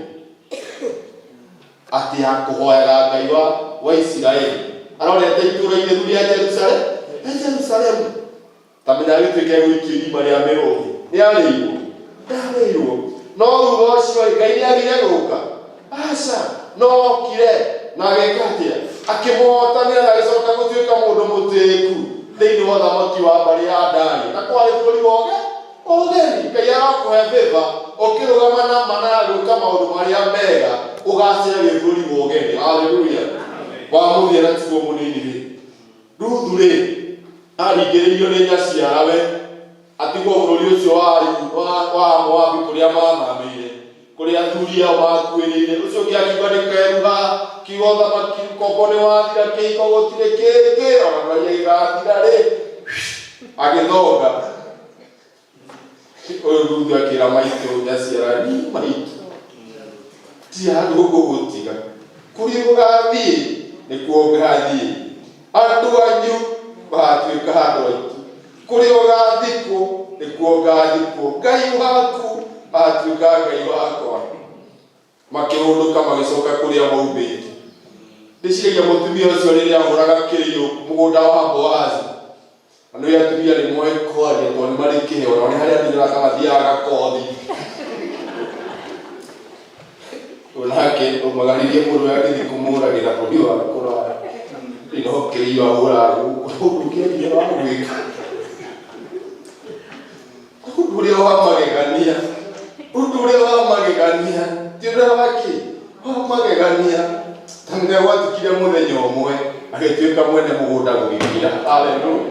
Atĩ ya kũhoyaga Ngai wa Isiraeli arorete itũũra itheru rĩa Jerusalemu, rĩa Jerusalemu. Ta menya agĩtuĩka egũikio irima rĩa mĩrũthi. Nĩ arĩirwo? Ndarĩirwo. No thutha ũcio rĩ, Ngai nĩ agire gũka? Aca. No okire na agĩka atĩa? Akĩmũhotanĩra na agĩcoka gũtuĩka mũndũ mũtĩĩku thĩinĩ wa ũthamaki wa mbarĩ ya Dario. Na kwarĩ bũrũri wa ũgeni. Ngai arokũhe favor ũkĩrũgama na ma na gwĩka maũndũ marĩa mega ũgacĩre wĩ bũrũri wa ũgeni. Haleluya. Wa mũthia na tiguo mũnini rĩ, Ruthu rĩ, aaringĩrĩirio nĩ nyaciarawe atigwo bũrũri ũcio wa Amoabi kũrĩa maathamĩire, kũrĩa athuri ao maakuĩrĩire. Ũcio ũngĩ akiuga nĩ keruha, kiuga ũthamaki ũkombo nĩ wathira, kĩhiko gũtirĩ kĩngĩ, o na ndũraria gĩgathira rĩ, agĩthonga. Ũyũ Ruthu akĩra maitũ nyaciara, niĩ maitũ ti handũ ngũgũtiga, kũrĩa ũgathiĩ nĩkuo ngathiĩ, andũ anyu magatuĩka andũ aitũ, kũrĩa ũgathikwo nĩkuo ngathikwo, Ngai waku agatuĩka Ngai wakwa. Makĩhũndũka magĩcoka kũrĩa maumĩte. Ndĩciragia mũtumia ũcio rĩrĩa ahũraga kĩrĩo mũgũnda wa Boazi. Na nĩ atumia nĩ moĩ kwaria tondũ nĩ marĩ kĩheo, nao nĩ harĩa andũ mathiaga gakothi. Onake ũmagaririe mũndũ ũrĩa angĩthiĩ kũmũragĩra bũrũri wa kũraya. No kĩrĩo ahũraga gũkũ, ũndũ kĩaria wa gwĩka. Ũndũ ũrĩa wa magegania, ũndũ ũrĩa wa magegania, ti ũrĩa wa kĩ, wa magegania. Ta nĩ gwatukire mũthenya ũmwe agĩtuĩka mwene mũgũnda gũgĩkira. Haleluya.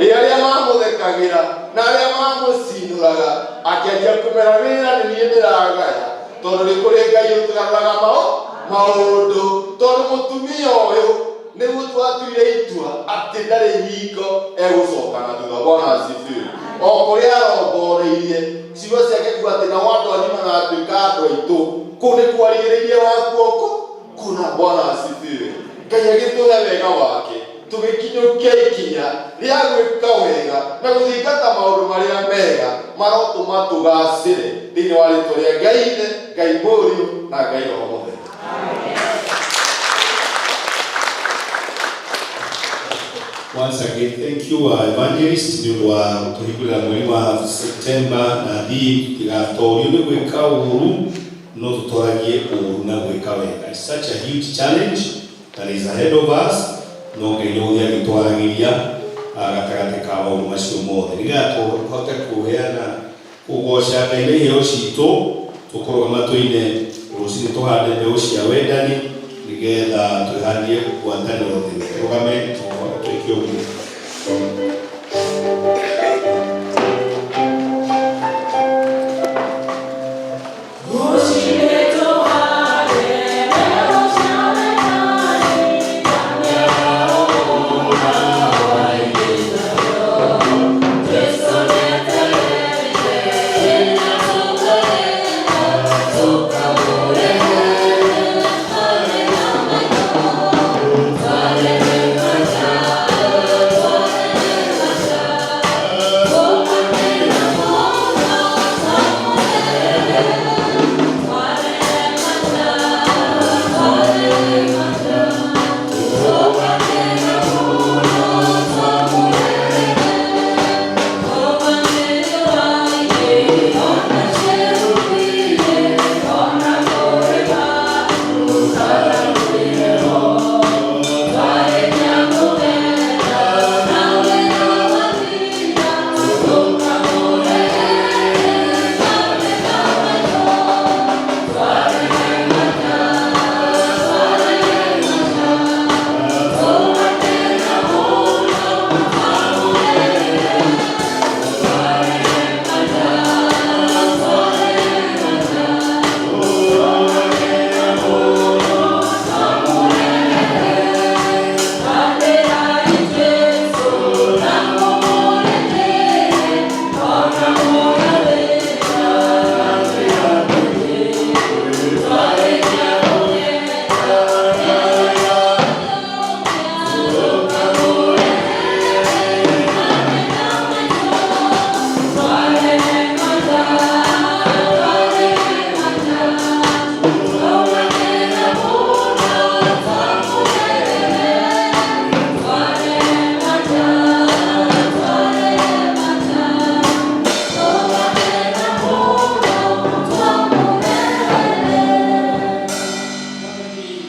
Ĩ arĩa mamũthekagĩra na arĩa mamũcinũraga akĩanjia kũmera wĩra nĩ niĩ ndĩragaya tondũ nĩ kũrĩ Ngai ũtũgarũraga maũndũ tondũ mũtumia ũyũ nĩguo twatuire itua atĩ ndarĩ hingo egũcoka na thutha. Bwana asifiwe. O kũrĩa arongoreirie ciugo ciake kuga atĩ nao andũ anyu magatuĩka andũ aitũ, kũu nĩ kwarigĩrĩirie wakuoko kũna. Bwana asifiwe. Ngai agĩtũhe wega wake tũgĩkinyũkia ikinya rĩa gwĩka wega na gũthingata maũndũ marĩa mega marotũma tũgacĩre thĩinĩ wa rĩtwa rĩa Ngai Ithe, Ngai Mũriũ na Ngai Roho Mũtheru. Once again, thank you, Evangelist, nĩ ũndũ wa gũtũhingũrĩra mweri wa September na theme tũtigatorio nĩ gwĩka ũũru no tũtoragie ũũru na gwĩka wega. It's such a huge challenge that is ahead of us, no Ngai nĩ gũthiĩ agĩtwaragĩria gatagatĩ ka maũndũ macio mothe nĩgetha tũhote kũheana kũgoca Ngai na iheo citũ tũkũrũgama tũine rũcinĩ tũhande mbeũ cia wendani nĩgetha twĩhandie ngwatanĩro thĩ. Tũrũgame twĩke ũguo.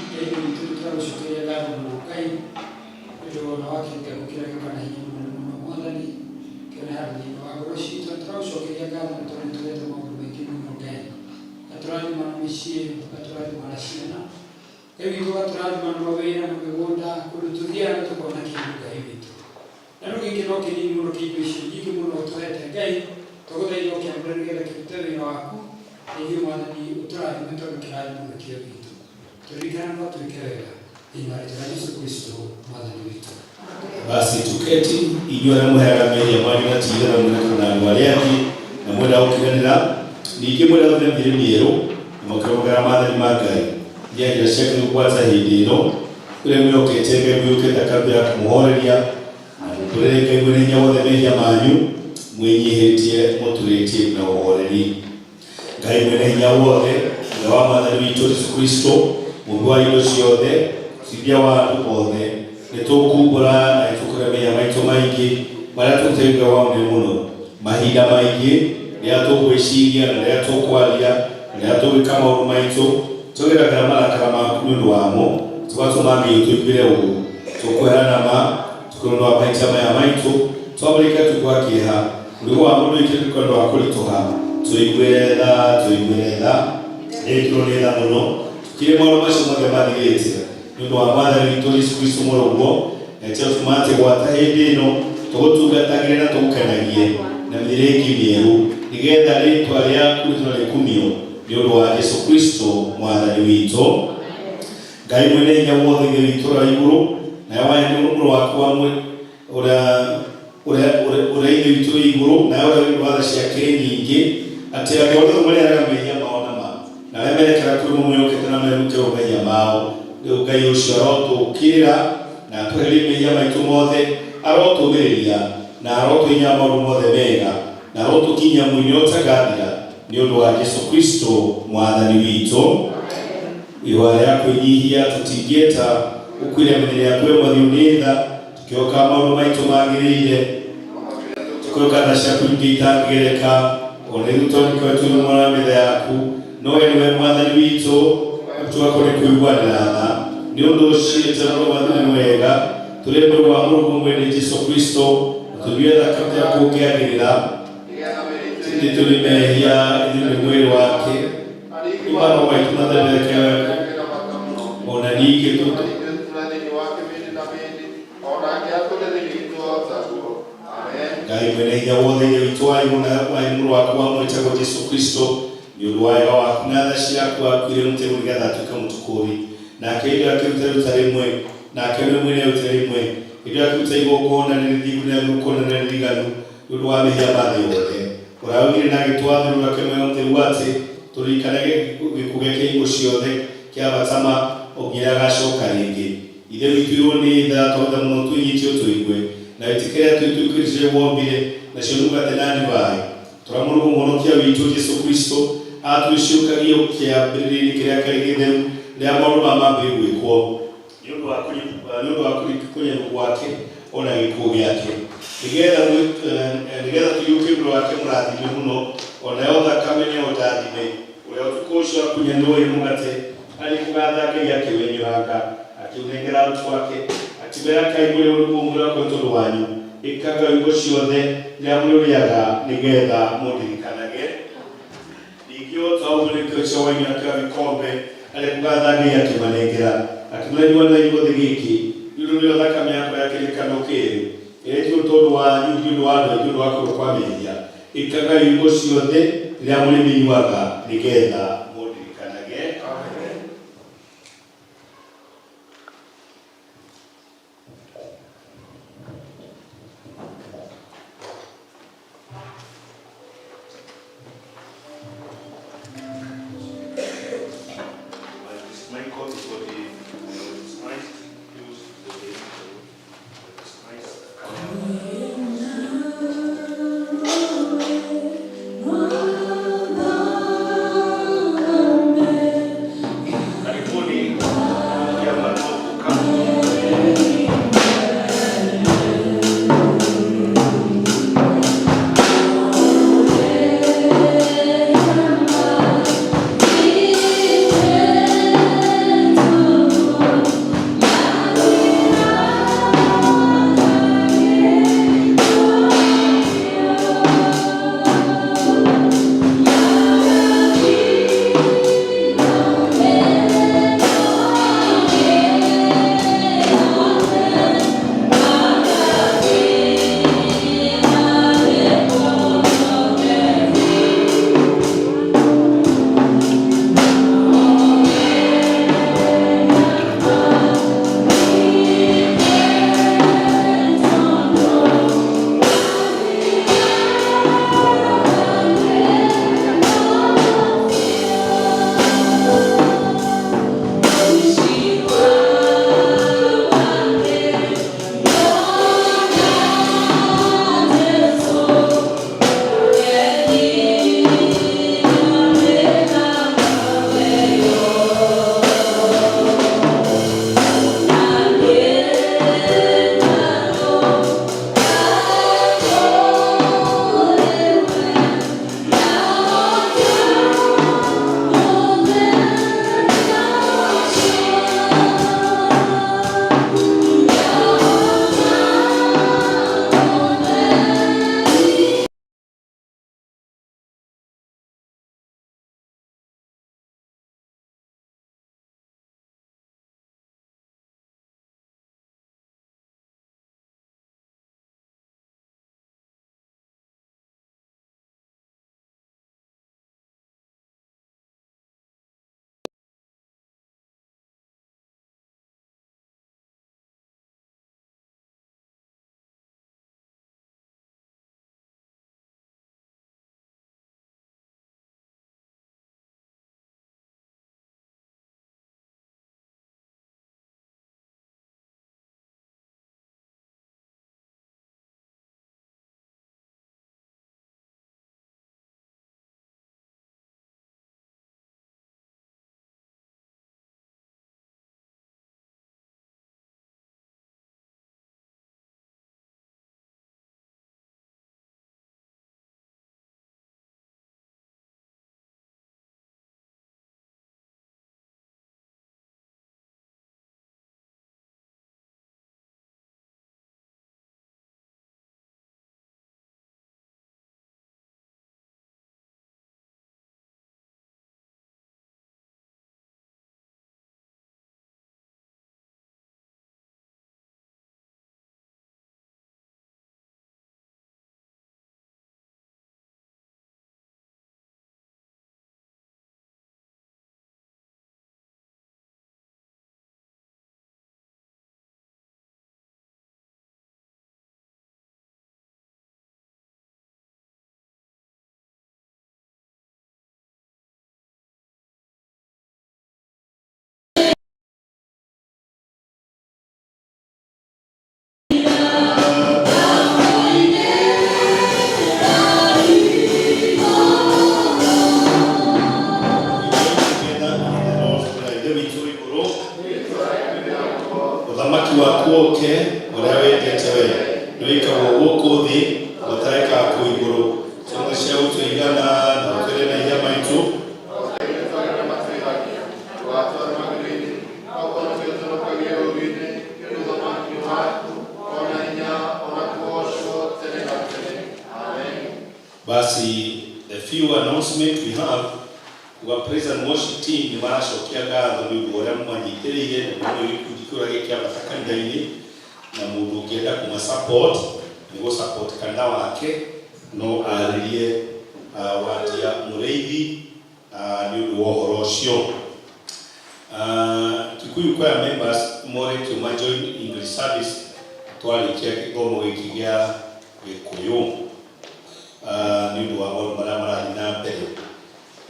Ngai witũ tũragũcokeria ngatho mũno Ngai nĩ ũndũ wa wona wa kĩrĩkanĩro kĩrĩa gĩũkaga na hinya mũnene mũno Mwathani kĩone handũ thĩinĩ wa ngoro citũ. Tũragũcokeria ngatho nĩ tondũ nĩ tũhete maũndũ maingĩ mũno Ngai, gatũrathima na mĩciĩ, gatũrathima na ciana, Ngai witũ, gatũrathima na mawĩra na mĩgũnda, kũndũ tũthiaga na tũkona kĩndũ Ngai witũ. Na rĩu gĩkĩ no kĩnini mũno kĩa indo icio nyingĩ mũno ũtũhete Ngai, twagũthaitha ũkĩamũre nĩgetha kĩrute wĩra waku, na ithuĩ Mwathani ũtũrathime tondũ kĩrathimo nĩkĩo gitũ. Tũririkane no twĩke wega thĩinĩ wa rĩtwa rĩa Jesu Kristo Mwathani witũ. Basi tuketi inyuĩ arĩa mũheaga mehia manyu na ti-itherũ mwĩna na andũ arĩa angĩ na mwenda gũkiranĩra ningĩ mwenda gũthiĩ na mĩthiĩre mĩerũ na mũkĩrũmagĩrĩra maathani ma Ngai ngia njĩra ciake nĩgũkwata hĩndĩ ĩno kũrĩa mwĩhokete Ngai mwĩũkĩte kambĩ ya kũmũhoreria na mũtũrĩre Ngai mwene hinya wothe mehia manyu mwĩnyihĩtie mũturĩtie na ũhoreri. Ngai mwene hinya wothe, Ithe wa Mwathani witũ Jesu Kristo, Mũmbi wa indo ciothe, Cithia wa andũ othe nĩ tũkumbũra na nĩ tũkũremia maitũ maingĩ marĩa tũteithia wa mũnene mũno mahinda maingĩ rĩrĩa tũgwĩciria na rĩrĩa tũkwaria na rĩrĩa tũgwĩka maũndũ maitũ tũgeragĩra marakara maku nĩ ũndũ wamo tũgatũma Ngai ũtũiguĩre ũũru tũkwĩra na ma tũkĩrĩ ũndũ wa mahĩtia maya maitũ twamũrĩke tukwa kĩeha mũrigo wa mũndũ wĩkĩrĩke ũndũ wa kũritũha tũiguĩre tha tũiguĩre tha rĩkĩrwo nĩ tha mũno tũkĩrĩ maũndũ macio mothe mathirĩte nĩ ũndũ wa mwathani witũ Jesũ Kristo mũrũguo na atĩ gwata hĩndĩ ĩno tũgũtungatagĩre na tũgũkenagie na mĩthiĩre ĩngĩ mĩerũ nĩgetha rĩtwa rĩaku rĩtũre rĩkumio nĩ ũndũ wa Jesũ Kristo mwathani witũ. Ngai mwene hinya wothe Ithe witũ ũrĩa wĩ igũrũ nawe wahe mũrũ waku wa ũrĩa ũrĩa ũrĩa Ithe witũ wĩ igũrũ nawe ũrĩa wĩ wa tha ciake nyingĩ atĩ andũ arĩa othe marĩaraga mehia mao na ma na arĩa merekera kũrĩ mamwĩhokete na merute mehia mao rĩu Ngai ũcio arotũũkĩrĩra na atweherie mehia maitũ mothe arotũũmĩrĩria na arotũinya maũndũ mothe mega na arotũkinyia mũinĩ ũtagathira nĩ ũndũ wa Jesũ Kristo mwathani witũ. Ihoya rĩa kwĩnyihia tũtingĩeta gũkuĩria mĩthenya yaku ya mwathi nĩ tha tũkĩoka maũndũ maitũ magĩrĩire tũkĩoka tha ciaku nyingĩ itangĩgereka ona ithuĩ tondũ twĩ mwana metha yaku no we nĩwe mwathani witũ tũgakorwo nĩ kũiguanĩra tha nĩ ũndũ ũcio ĩtagwo mwathani nĩ mwega tũrĩ mwĩrĩ wa mũrũguo mwene Jesũ Kristo na tũnyue thakame ya kũngĩagĩrĩra ithuĩ tũrĩ mehia ithuĩ nĩ mwĩrĩ wake imano maitũ mathendereke ona ningĩ Ngai mwene hinya wothe Ithe witũ wa igũrũ na wa mũrũ waku wa mwĩtagwo Jesũ Kristo nĩ ũndũ wa wega waku na tha ciaku akuire mũtĩ nĩgetha atuĩke mũtũkũũri nake hĩndĩ ĩyo akĩruta iruta rĩmwe nake we mwene aruta rĩmwe hĩndĩ ĩyo akĩruta igongona rĩrĩ thingu na rĩrĩ na rĩriganu nĩ ũndũ wa mehia ma thĩ yothe ũraugire na agĩtwatha rũrũ rwake mwega mũtheru atĩ tũririkanage gĩkuũ gĩake hingo ciothe kĩa batama o nginya agacoka rĩngĩ Ithe witũ irwo nĩ tha twatha mũno twĩnyitio tũigue na wĩtĩkĩre atĩ tũikĩrĩte wombire nacio mũgate na ndivai tũramũrũgũ mũhonokia witũ Jesũ Kristo atwĩciũkagio kĩambĩrĩria-inĩ kĩrĩa kĩarĩ gĩtheru rĩrĩa maũndũ maya mambĩrĩirie gwĩkwo nĩ ũndũ wa kũnyarirwo gwake ona gĩkuũ gĩake nĩgetha tũiyũkie mwĩrĩ wake mũrathime mũno onayo thakame nĩyo ndathime ũrĩa ũtukũ ũcio akunyanĩrwo ĩ mũgate arĩ kũgatha Ngai akĩwenyũranga akĩũnengera arutwo ake akĩmera kai mũrĩ ũrĩguo mwĩrĩ wakwa nĩ tondũ wanyu ĩkaga hingo ciothe rĩrĩa mũrĩũrĩaga nĩgetha mũndirikanage. Ningĩ o ta ũguo nĩkĩo cia waini akĩoya gĩkombe arĩ kũgatha Ngai akĩmanengera akĩmera nyuanĩrai inyuothe gĩkĩ nĩ ũndũ nĩyo thakame yakwa ya kĩrĩkanĩro kĩerũ ĩrĩa ĩitirwo tondũ wanyu nĩ ũndũ wa andũ aingĩ ũndũ wa kũrĩhwo kwa mehia ĩkagai hingo ciothe rĩrĩa mũrĩmĩnyuaga nĩgetha mũndirikanage. Michael is what he Christ used the name Christ. Ũrĩa wendete we nĩwĩkagwo gũkũ thĩ o ta wĩkaga kũu igũrũ. Ciothe cia gũtũigana na ũtwĩre mehia maitũ. Basi, the few announcement we have, kuga praise and worship team nĩ maracokia ngatho nĩ ũndũ wa ũrĩa mũmanyitĩrĩire na nĩ gĩkundi kĩũrĩa gĩ kĩa bata kanitha-inĩ, na mũndũ ũngĩenda kũma support nĩ gũ support kanitha wake no arĩrie watia mũrĩithi nĩ ũndũ wa ũhoro ũcio. Kikuyu Choir members morĩtio ma join English service twarĩkia gĩthomo gĩkĩ gĩa Gĩkũyũ nĩ ũndũ wa maũndũ marĩa marathiĩ na mbere.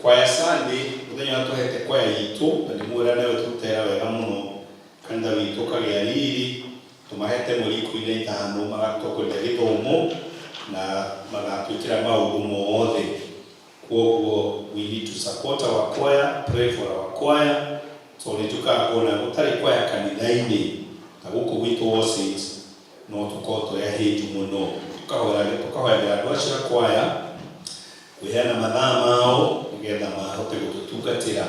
Choir Sunday, mũthenya ũrĩa tũhete choir itũ, na nĩ mwĩra nayo tũrutera wega mũno kanitha witũ ũkagĩa riri, tũmahete mweri 15 magatongoria gĩthomo na magatwĩkĩra maũndũ mothe. Kwoguo we need to support our choir, pray for our choir, tondũ nĩ njũkaga kuona gũtarĩ choir kanitha-inĩ ta gũkũ gwitũ All Saints no tũkorwo tũrĩ ahĩnju mũno. Tũkahoyagĩra andũ acio a choir kwĩheana mathaa mao nĩgetha mahote gũtũtungatĩra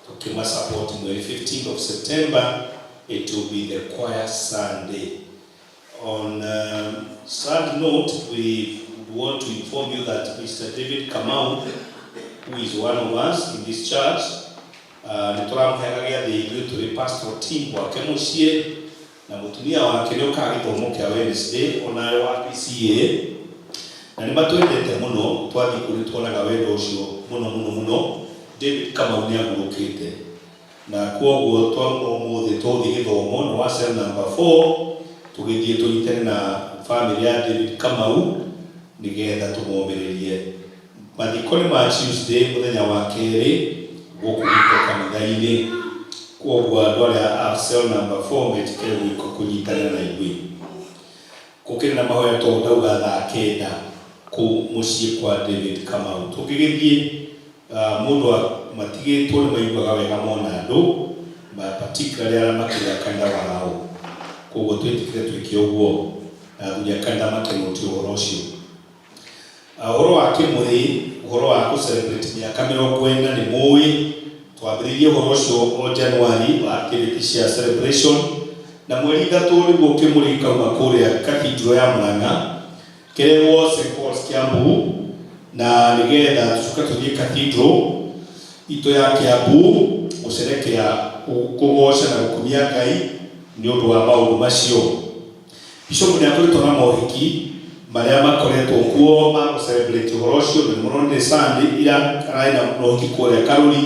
tũkĩma support. Mweri 15th of September it will be the choir Sunday. On sad note, we want to inform you that Mr. David Kamau, who is one of us in this church, nĩ tũramũheaga gĩathĩ ithuĩ tũrĩ pastoral team gwake mũciĩ, na mũtumia wake nĩ ũkaga gĩthomo kĩa Wednesday onawe wa PCA, na nĩ matwendete mũno. Twathiĩ kũu nĩ tuonaga wendo ũcio mũno mũno mũno. David Kamau nĩ agurũkĩte, na kwoguo twauma ũmũthĩ tũthiĩ gĩthomo nĩ wa cell number 4, tũgĩthiĩ tũnyitane na family ya David Kamau nĩgetha tũmomĩrĩrie. Mathiko nĩ ma Tuesday mũthenya wa kerĩ gũkũ gwitũ kanitha-inĩ. Kwoguo andũ arĩa a cell number 4 metĩkĩre gwĩka kũnyitanĩra na ithuĩ. Gũkĩrĩ na mahoya tondũ ndauga thaa 9 kũu mũciĩ kwa David Kamau. Tũngĩgĩthiĩ mũndũ matigĩtwo nĩ maiguaga wega mona andũ, particularly arĩa makĩrĩ a kanitha wao. Koguo twĩtĩkĩre twĩke ũguo na athuri a kanitha makĩnũtie ũhoro ũcio. Ũhoro wa kĩmũrĩ, ũhoro wa gũ celebrate mĩaka 40, nĩ mũĩ twambĩrĩirie ũhoro ũcio o January wa activity cia celebration, na mweri 3 nĩguo kĩmũrĩ kauma kũrĩa Cathedral ya Murang'a kĩrehwo St Paul's Kiambu, na nĩgetha tũcoke tũthiĩ Cathedral itũ ya Kiambu gũcerekea kũgoca na gũkumia Ngai nĩ ũndũ wa maũndũ macio. Bishop nĩ akoretwo na mohiki marĩa makoretwo kuo ma gũ celebrate ũhoro ũcio, na nĩ mũronire Sunday ira ararĩ na mohiki kũrĩa Karũri,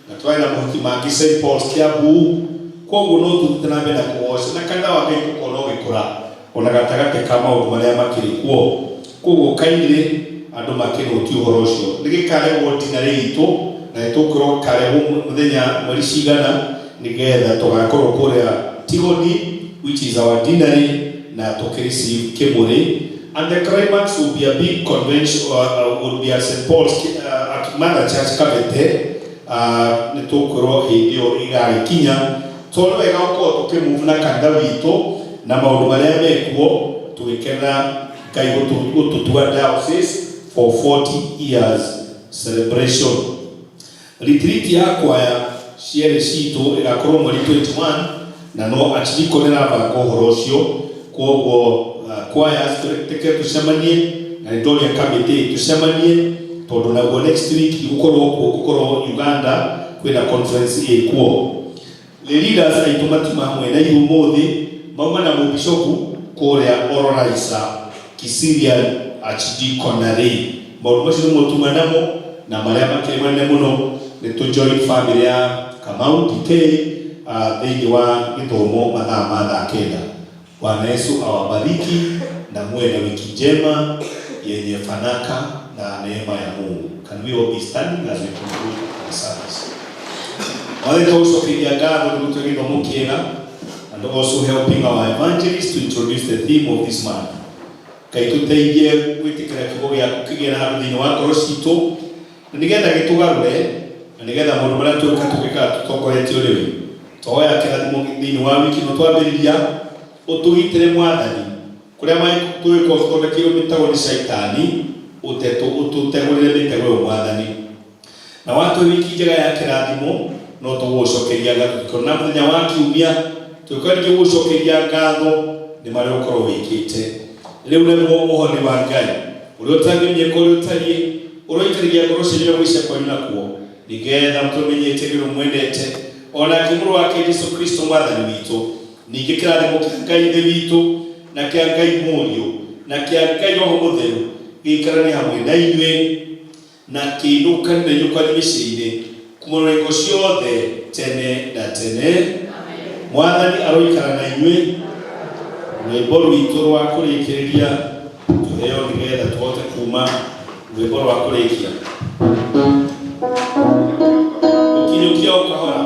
na tũrarĩ na mohiki mangĩ St Paul's Kiambu. Koguo no tũthiĩte na mbere na kũgoca na kanitha wa Ngai gũkorwo ũgĩkũra ona gatagatĩ ka maũndũ marĩa makĩrĩ kuo. Koguo kaingĩ andũ makĩnũti ũhoro ũcio nĩ gĩkarehwo dinarĩ itũ, na nĩ tũkwĩrwo karehwo mũthenya mweri cigana nĩgetha tũgakorwo kũrĩa Tigoni, which is our deanery, na tũkĩreceive kĩmũrĩ. And the climax will be a big convention, will be at St Paul's, at Mother Church Kabete. Nĩ tũkwĩrwo hĩndĩ ĩyo ĩgagĩkinya, tondũ wega gũkorwo tũkĩmove na kanitha witũ na maũndũ marĩa mekuo, tũgĩkena Ngai gũtũtua diocese for 40 years celebration. Retreat ya kwaya cierĩ citũ ĩgakorwo mweri 21, na no archdeacon ĩrabanga ũhoro ũcio. Koguo choirs tũreke tũcemanie, na nĩ ndoria kamĩtĩ tũcemanie, tondũ naguo next week igũkorwo kuo, gũkorwo Uganda kwĩna conference ĩkuo. The leaders aitũ matiuma hamwe na ithuĩ ũmũthĩ, mauma na mũbishopu kũrĩa Ororaisa Kiserian Archdeaconry. Maũndũ macio nĩmo tuma namo, na marĩa makĩrĩ manene mũno nĩ tũ join family ya Kamau DK thĩinĩ wa gĩthomo mathaa ma thaa 9. Bwana Yesu awabariki na muwe na wiki njema yenye fanaka na neema ya Mungu. Can we all be standing as we conclude our service? Mwathani, tũgũcokeria ngatho nĩ gũtũhe gĩthomo kĩega and also helping our evangelist to introduce the theme of this month. Ngai, tũteithie gwĩtĩkĩra kiugo gĩaku kĩgĩe na handũ thĩinĩ wa ngoro citũ, na nĩgetha gĩtũgarũre, na nĩgetha maũndũ marĩa twĩka tũgĩkaga tũtongoretio nĩwe. Tũhoya kĩrathimo thĩinĩ wa wiki ĩno twambĩrĩria. Ũtũgitĩre Mwathani kũrĩa tũgĩkorwo tũthondekeirwo mĩtego nĩ Shaitani, ũtũtegũrĩre mĩtego ĩyo Mwathani. Na watũhe wiki njega ya kĩrathimo, no tũgũgũcokeria ngatho tũkĩona mũthenya wa kiumia, tũgĩũka ningĩ gũgũcokeria ngatho nĩ marĩa ũkorwo wĩkĩte. Rĩu naguo ũhoni wa Ngai ũrĩa ũtangĩmenyeka ũrĩa ũtariĩ, ũroikarĩria ngoro cianyu na gwĩcia kwanyu nakuo, nĩgetha mũtũmenyete nĩ ũrĩa mwendete, o nake Mũrũ wake Jesu Kristo Mwathani witũ. Ningĩ kĩrathimo kĩa Ngai Ithe witũ, na kĩa Ngai Mũriũ, na kĩa Ngai Roho Mũtheru gĩikaranie hamwe na inyuĩ, na kĩinũkanie na inyuĩ kwanyu mĩciĩ-inĩ, kuma na hingo ciothe tene na tene. Mwathani aroikara na inyuĩ. Rwĩmbo rwitũ rwa kũrĩkĩrĩria tũheo nĩgetha tũhote kuma rwĩmbo rwa kũrĩkia. Ũkinyũkia o kahora.